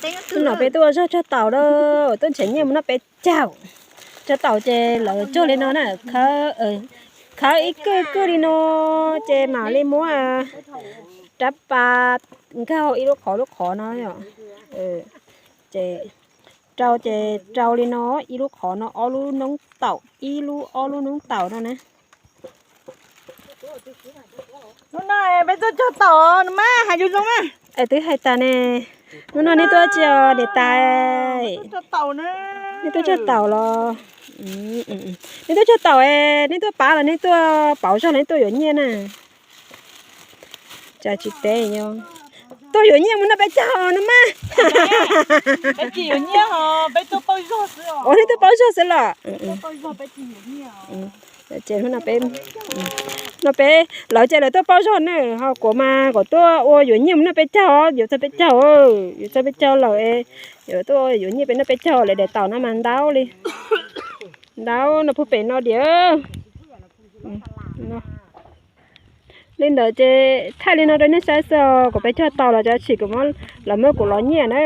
Hnub no peb tuaj ua zog tso taum lawm, tuaj nrhiav nyiaj mus noj peb caug. Tso taum ces lawv cog li no na, khawb ib kwj kwj li no, ces mam li muab rab pas nkaug ib lub qhov lub qhov no. Ces rau ces rau li no, ib lub qhov no ob lub noob taum, ib lub ob lub noob taum no na. Hnub no peb tuaj cog taum no mas hais zoo zoo na. Es twb hais tas ne, hnub no nej tuaj tsi os niam tais? Nej tuaj cog taum los? Nej tuaj cog taum es nej tuaj pab los nej tuaj pauv zog los nej tuaj yuav nyiaj na? Cas tsis teb, tuaj yuav nyiaj mus noj peb caug no mas. Ua nej tuaj pauv zog xwb los? Ces no peb, lawv ces lawv tuaj pauv zog na, ho kuv mas kuv tuaj ua yuav nyiaj mus noj peb caug, yuav txog peb caug, yuav txog peb caug lawm, yuav tuaj yuav nyiaj peb noj peb caug lawm, daim taum no mas ntau li, ntau no puag pem no diam. Li ntawd ces thaij li no rau nej saib xwb, kuv peb cog taum los cov tshis kuv, lawv muab kuv lov nyiaj na.